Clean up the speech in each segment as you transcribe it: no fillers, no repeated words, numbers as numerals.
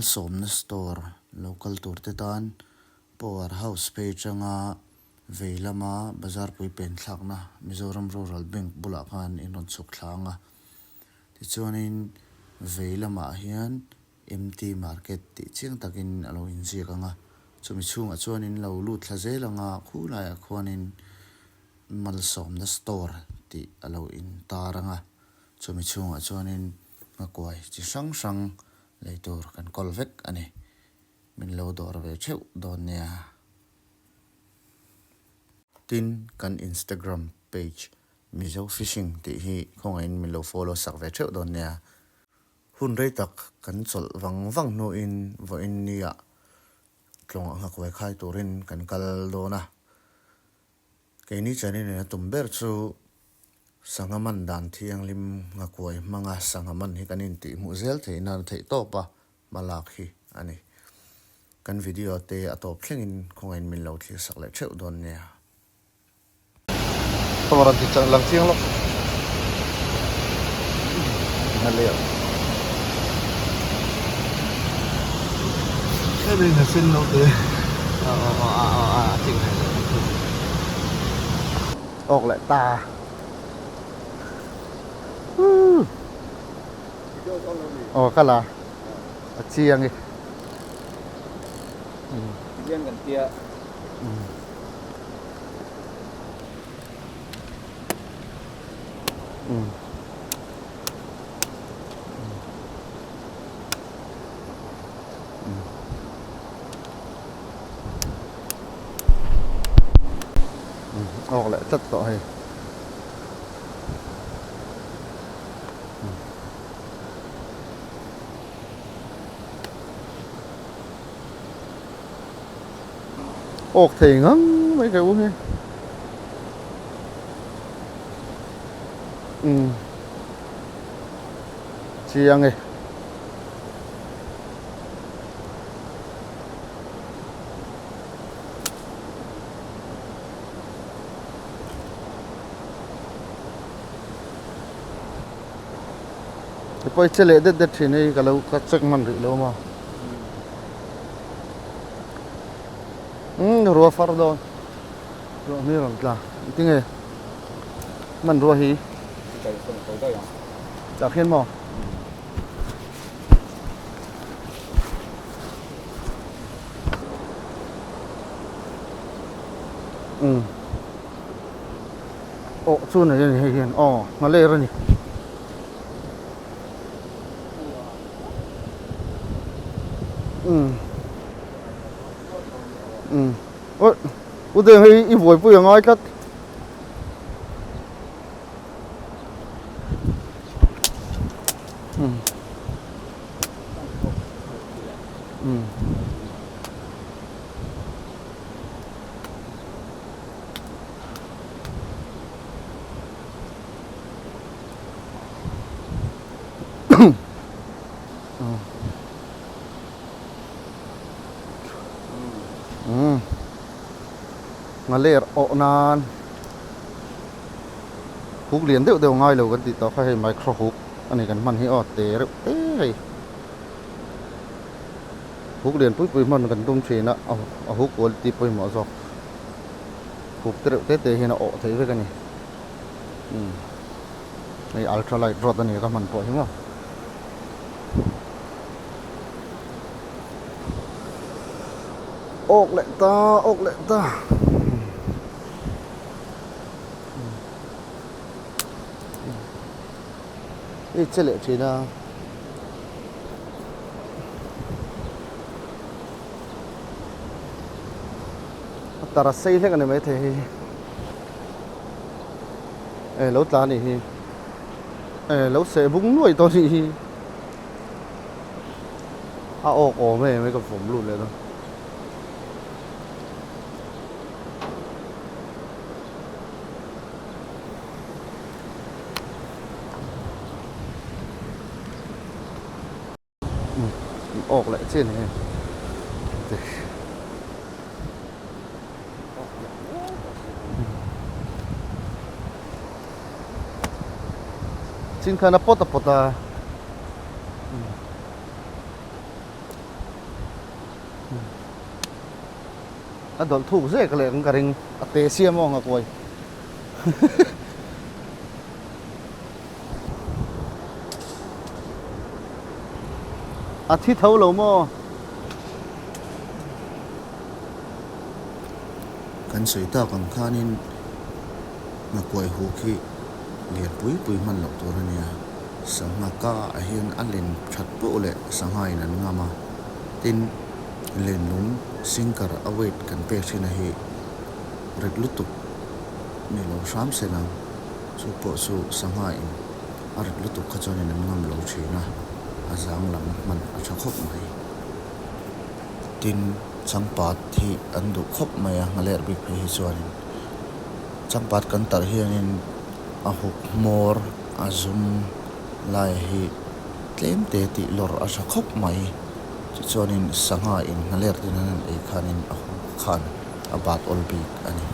Malsawmna Store lo kal tur te tan Power House phei atanga vei lama Bazarpui pen thlakna Mizoram Rural Bank bulah khan in rawn chhuk thla ang a. Tichuanin vei lamah hian MT Market tih chiang takin a lo inziak ang a. Chumi chhungah chuan in lo lut thla zel ang a, khulaiah khuanin Malsawmna Store tih a lo intar ang a. Chumi chhungah chuanin nghakuai chi hrang hrang lei tur kan kawl vek a ni. Min lo dawr ve theuh dawn nia. Tin, kan Instagram page Mizo Fishing tih hi khawngaihin min lo follow sak ve theuh dawn nia. Hun rei tak kan chawlh vang vang hnuin vawiin nia tlawngah nghakuai khai turin kan kal dawn a. Keini chanin a tum ber chu Sangha man dan thianghlim nghakuai hmanga sangha man hi kan intih hmuh zel theih nan theih tawp a hmalak hi a ni. Kan video te a tawp thlengin khawngaihin min lo thlir sak leh theuh dawn nia. Ka rawn ti chang lang chiang lawk. Na leh. Hemi na sin lo te. Ờ ờ ờ ờ ờ chỉnh này rồi. Awk leh ta. Aw ka la a chiang e. Tihian kan tia. Awk leh tlat tawh hei. Awk thei ngang mai ka u hi. Umm chiang e. Ti pawh i che leh det det thin hei ka lo ka check hman rih lo maw umm rua far dawn ruah hmel rawn tla tinge hmanrua hi tah khian maw. Umm awh chu nei a ni hei hian aw nghaler a ni umm umm awi u deng hei i buaipui a ngai tlat. Nghaler awh nan huk lian deuh deuh ngai lo kan tih tawh kha hei micro huk a ni kan hman hi aw te reuh te hei. Huk lian pui pui hman kan tum thin a, a huk quality pawimawh zawk. Huk te reuh te te hian a awh theih vek a ni. Umm hei ultra light rod a ni ka hman pawh hi maw. Awk leh ta, awk leh ta. Hei che leh thin a. A tar a sei hlek a ni maithei hei hi e lo tla a nih hi e lo seh bung nuai tawh a nih hi a awk awm em ka vawm lut leh dawn. Awk leh chian hi chin khan a pawt a pawt a. A dawlh thuk zek leh ang ka ring. A te siam aw nghakuai. A thi tho lo maw? Kan sawi tak ang khanin nghakuai huk hi lian pui pui hman loh tur a nia. Sangha ka ah hian a len that poh leh sangha in an ngam a, tin lenlung sinker a weight kan pek thin a hi rit lutuk ni lo hram se nang chu pawh chu sangha in a rit lutuk kha chuan in an ngam lo thin a, a zang lam hman a tha khawp mai. Tin changpat hi an duh khawp mai a nghaler bik phei hi chuanin changpat kan tarh hianin a huk hmawr a zum lai hi tlem te tih lawr a tha khawp mai tichuanin sangha in nghaler tin an han ei khanin a huk khan a bat awl bik a ni.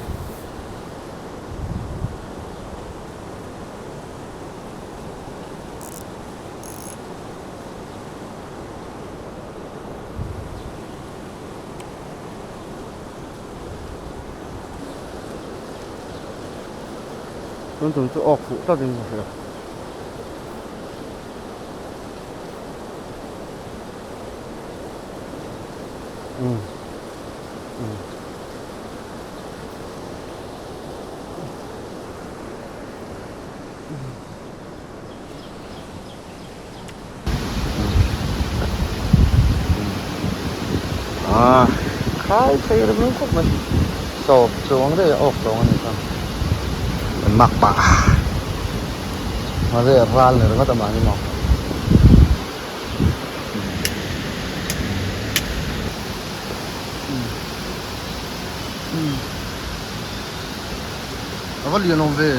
Tun tum chu awk fuh tlat in ka hria. Umm umm. Ah, khai thei rem rem khawp mai. Sawp chuang daih a awk tawng a nih kha. Kan mak pah. Mahse ral ni ringawt amah ni maw. A va lian awm ve.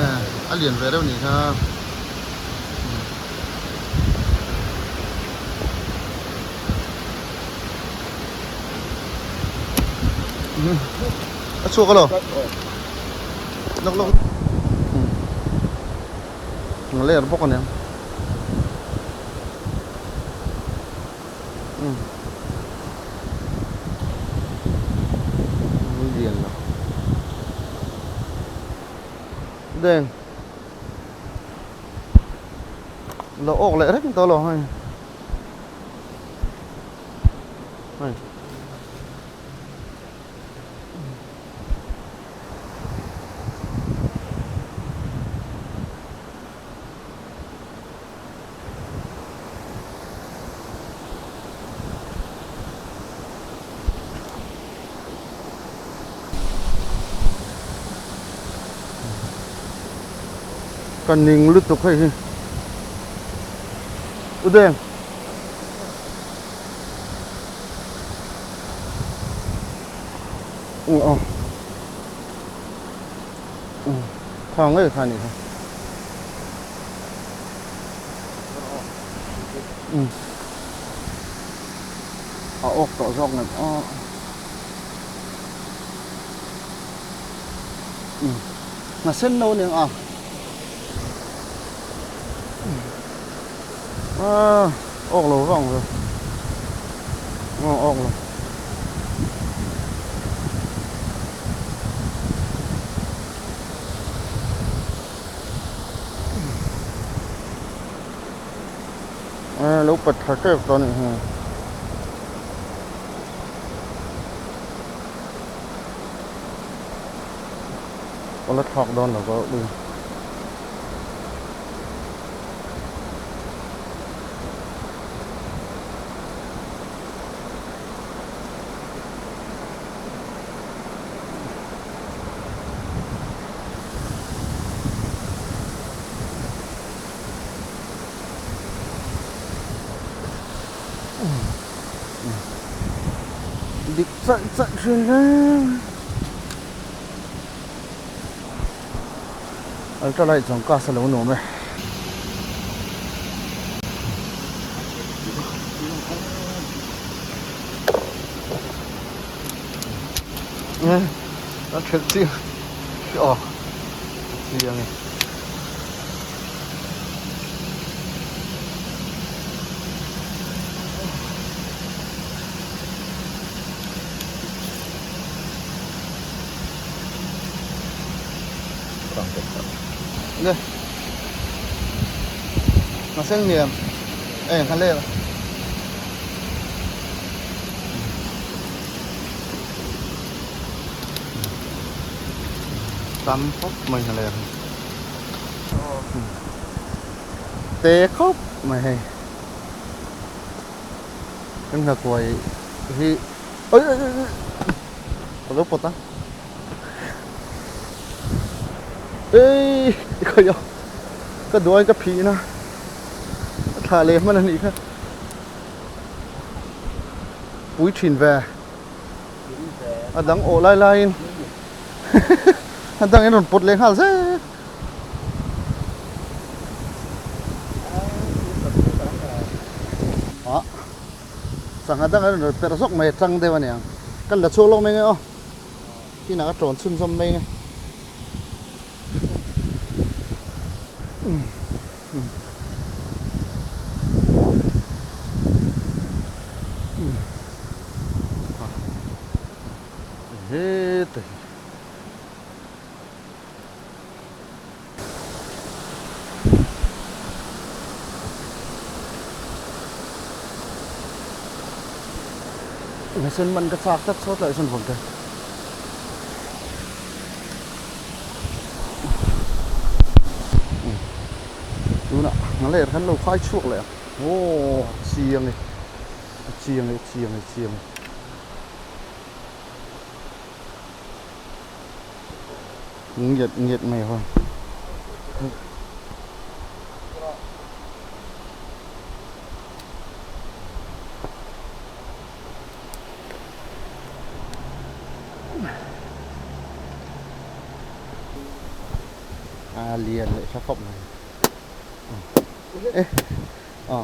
Eh, a lian ve reuh nih kha. A chhuak alo. Lawk lawk. A ler bawk a niang. Lian lo. Deng. Lo awk leh reng tawh lo hei. Hei. Ka ning lutuk hei hi. U Deng. Aw. Kha ngei kha nih kha. A awk tawh zawk ngem aw. Hna sen lo aniang a. Awk lo vang ve. Aw awk lo. Lo pat tha tep tawh a nih hi. Ka la thlak dawn lo ka ui. Dik chaih chaih thin hle. Ultralight zawng cast a lo nuam e. A thelh chiang aw chiang e. Le Ngha sen niam e ngha le tam khawp mai ngha le te khawp mai hei kan nghakuai hi oi oi oi ka lo pawt a Ei khawi a ka duai ka phih na a thlah leh hman a nih kha pui thin ve a dang awh lai lai in a dang in rawn pawt leh nghal zet. Sangha dang a rawn perh zawk mai a tang deuh a niang kan la chhuak lawk mai nge aw. Kinah ka tawn chhunzawm mai nge. Heta hi. Nghasen man ka chak tlat sawt lah sawn vawm te. Tunah nghaler khan lo khai chhuak leh ang. Aw chiang e, a chiang e, chiang e, chiang e. Ngiat ngiat mai haw. A lian leh tha khawp mai. E a.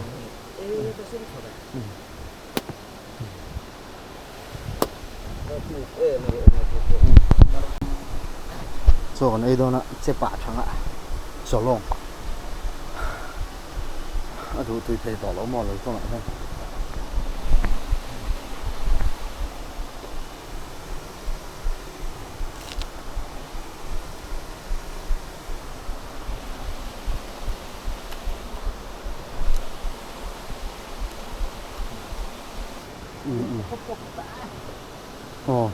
Chaw kan ei dawn a che pah thang a chaw lawng a duh tui thei tawh lo maw lo kawngah hian. Aw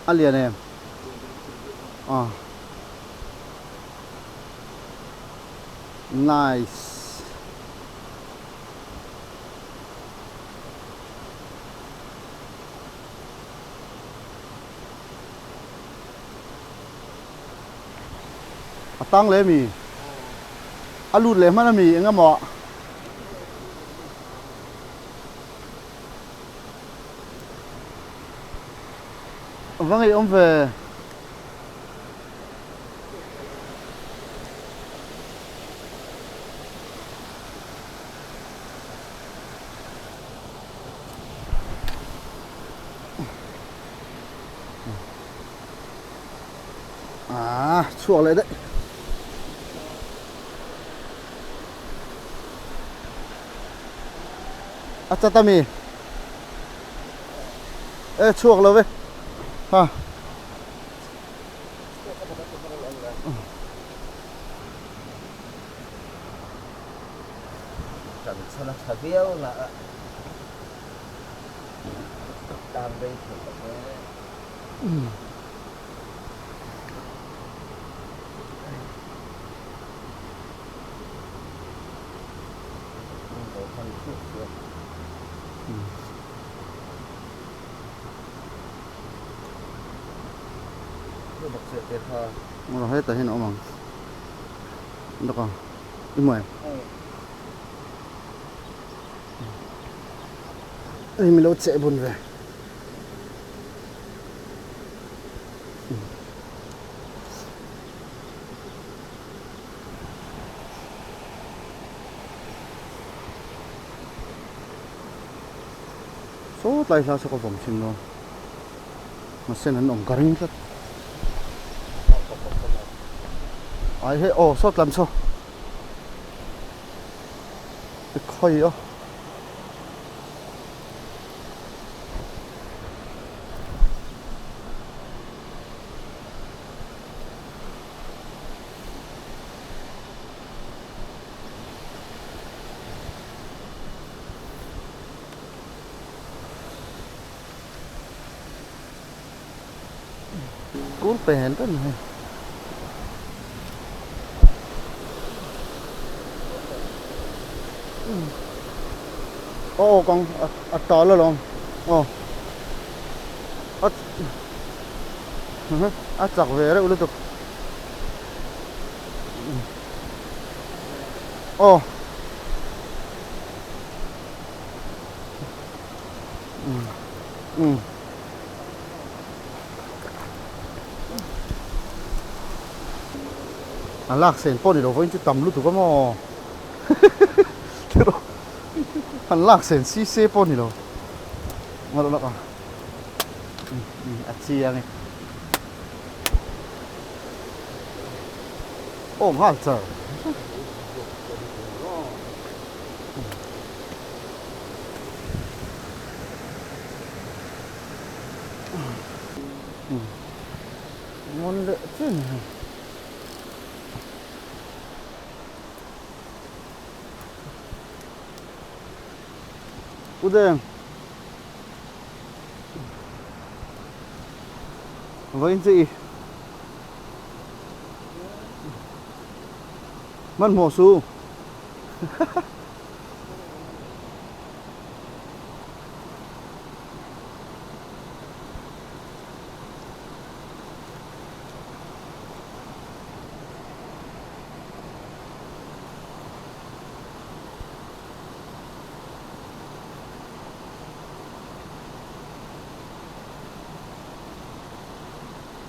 a lian em aw nice a tang leh ami a lut leh hman ami eng emaw Va ngeiawm ve. Ah, chhuak leh daih. A chat ami e chhuak lo ve ha Kan chhan a tha viau na a tan rei thei lo ve. Aw hetah hian a awm ang lawk a i hmu em hei milo cheh bun ve. Saw tlai hla saw ka vawm thin dawn mahse an awm ka ring tlat ai hei aw saw tlam saw i khawi a. Kur pen pen mai. Aw kang a tal alawm aw a a chak ve reuh lutuk aw um. A lak sen pawh ni lo vawiin chu tam lutuk a maw an lak sen si se pawh ni lo ngawt lawk a a chiang e aw nghal char. Ngawn leh chian a ni. Pu Deng. Vawiin chu i hmanhmawh suh.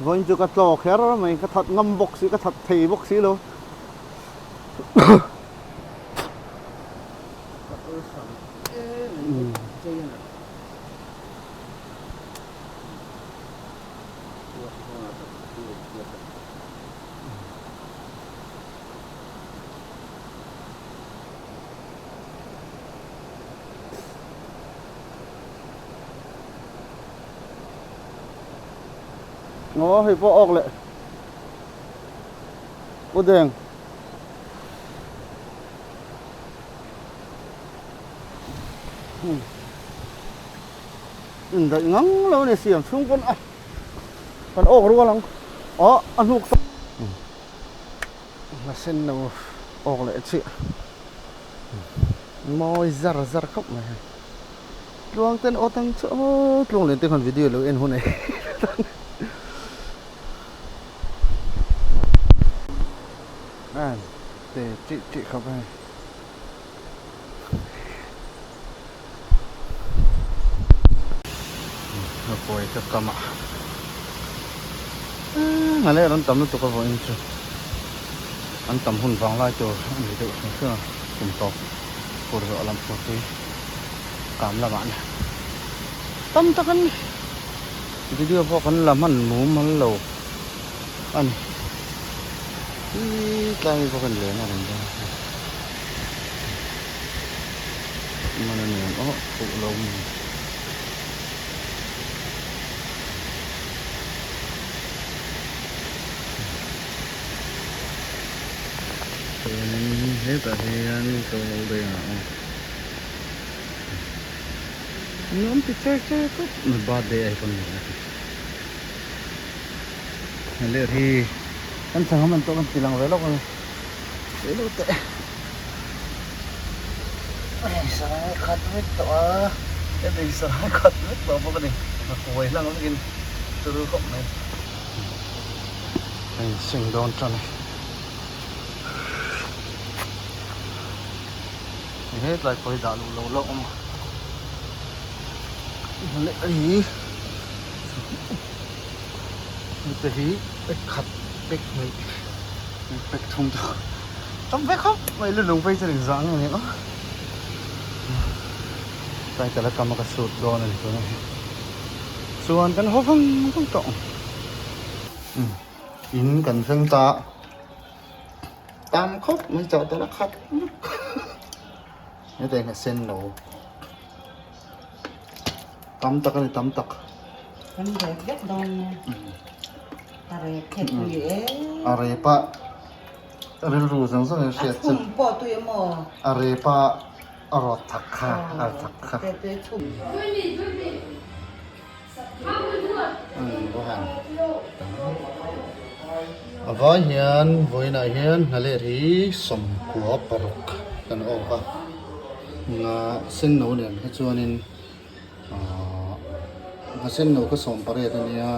Vawiin chu ka tlaw kher mai, ka that ngam bawk si, ka that thei bawk si lo. Ngaw hei pawh awk leh u deng. Indaih ngang lo a ni siam chhung pawn a kan awk rual ang aw a hnuk ta la sen lo awk leh chiah mawi zar zar khawp mai hei tluang ten aw tang chu aw tluang lian te khan video lo en hun e a te tih tih khawp a hei. A kawi ka kam a a leh an tam lutuk a vawiin chu an tam hun vang lai tur a ni deuh hrim hrim a kum tawp fur zawh lam fur tui kam lamah a ni tam tak an ni video pawh kan la hman mumal lo a ni ih tlai mi pawh kan len a rawn dawn a. Man a niang aw fuh lo mai. Chuanin hetah hian ka lo daih ang aw. Nuam ti che che khawp mai birthday ai pawn ni a. Hei hi kan sangha man tawh kan ti lang ve lawk ang. Ilo teh. Hei sarai khat vek tawh a, heti sarai khat vek tawh bawk a ni. A kuai hlang vekin turu khawp mai. Hei sing dawn tan a ni. Hei hetlai pawh hi dah luh lo loh awm a. Leh hi hete hi khat pek hnih. Pack thum chu tam ve khawp mai lu lung phei chuan engzah nge ni ang tlai tala kam a ka sut dawn a ni tuna hi chuan kan haw vang vang tawh ang in kan thleng ta tam khawp mai chah tala khat heta hian a sen lo tam tak a ni tam tak. Kan rep vek dawn nia. A rep khet tui e. A rep a rilru zawng zawng in hriat chu. A chhum pawh tui a maw? A rep a a rawt thak kha a thak kha. Te tui chhum. A vai hian vawiinah hian hnaleh hi 96 kan awk a, nga senno nen kha chuanin ahh nga senno kha 18 a nia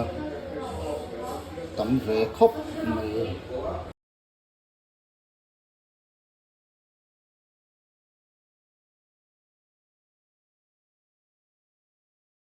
tam ve khawp mai.